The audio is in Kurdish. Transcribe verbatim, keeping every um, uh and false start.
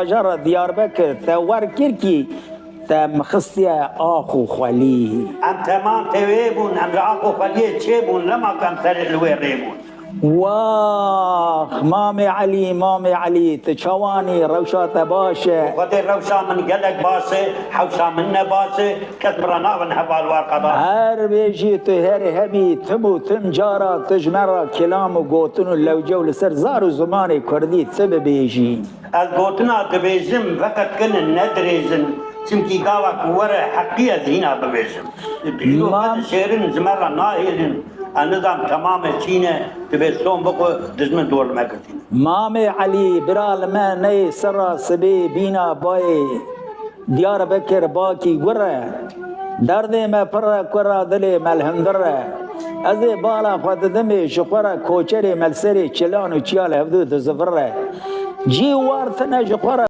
Bajara Diyarbekir te wer kir kî te mixistiye ax û xwelî. Em temam tê wê bûn, em ji ax û xweliyê çê bûn, lema ku em serê li wê rê bûn. Wax, Mamê Elî, Mamê Elî, tu çawanî, rewşa te baş e? Xwedê rewşa min gelek baş e, hewşa min ne baş e, kes min re nabin heval û erqedaş. Her bêjî tu her hebî, tim û tim cara tu ji me re kilam û gotin û lewce û li ser zar û zimanê kurdî tu bibêjî. Ez gotina dibêjim, veqetkinin, ne dirêjin. Çimkî gava ku were heqî ez hîna bibêjim. Îro Mam- ez şêrin ji me re nahêlin. Ez nizam temamê çî ne, dibê son bixwe, dijmin dor li me girtîne. Mamê Elî, bira li me neyê serra sibê bîna bayê Diyarbekir bakî gur e. Derdê me pir e, kura dilê me li hundir e. Ez ê bala xwe didimê ji xwe re koçerê me li serê çilan û çiya li hevdû dizivire. Cî war tine ji xwe re.